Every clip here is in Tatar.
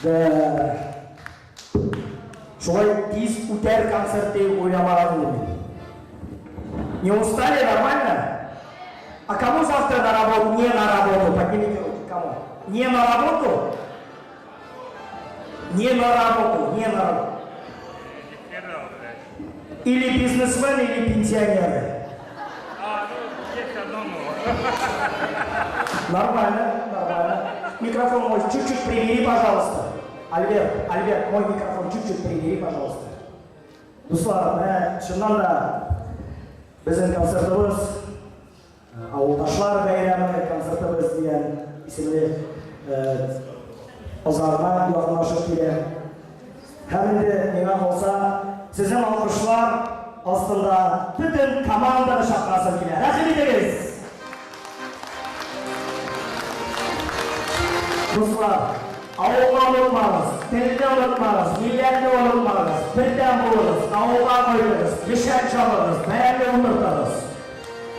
Да. Шулай тиз үтәр концерт дип уйламаган идем мин. Не устали, нормально? А кому завтра на работу? Не на работу. Поднимите руки. Кому? Не на работу? Не на работу, не на работу. Или бизнесмены, или пенсионеры. А, ну, есть одно но. Нормально, нормально. Микрофон мой чуть-чуть прибери, пожалуйста. Альберт, Альберт, мой микрофон чуть-чуть прибери, пожалуйста. Дуслар, менә чыннан да безнең концертыбыз Авылдашлар бәйрәме концертыбыз дигән исемле азагына якынлашып килә. Һәм инде миңа калса, сезнең алкышлар астында бөтен команданы чакырасым килә. Рәхим итегез! Дуслар, авылны онытмагыз, телне онытмагыз, милләтне онытмагыз, бердәм булыгыз, авылга кайтыгыз, печән чабыгыз, бәрәңге утыртыгыз.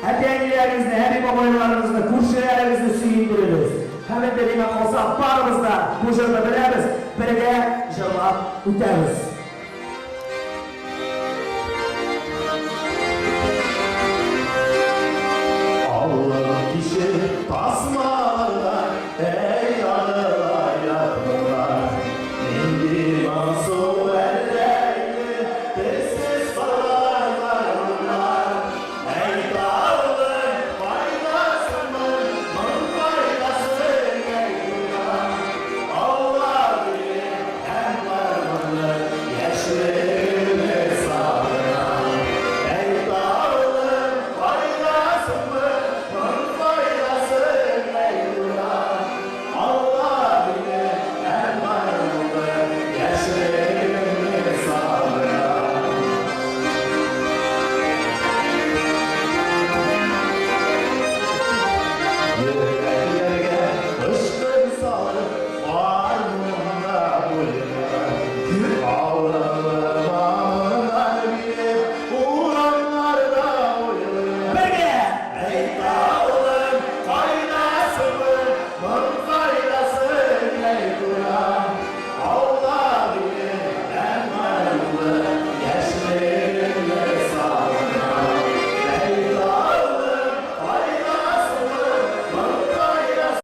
Әти-әниләрегезне, әби-бабайларыгызны, күршеләрегезне сөендерегез. Һәм инде миңа калса, барыбыз да бу җырны беләбез, бергә җырлап үтәбез.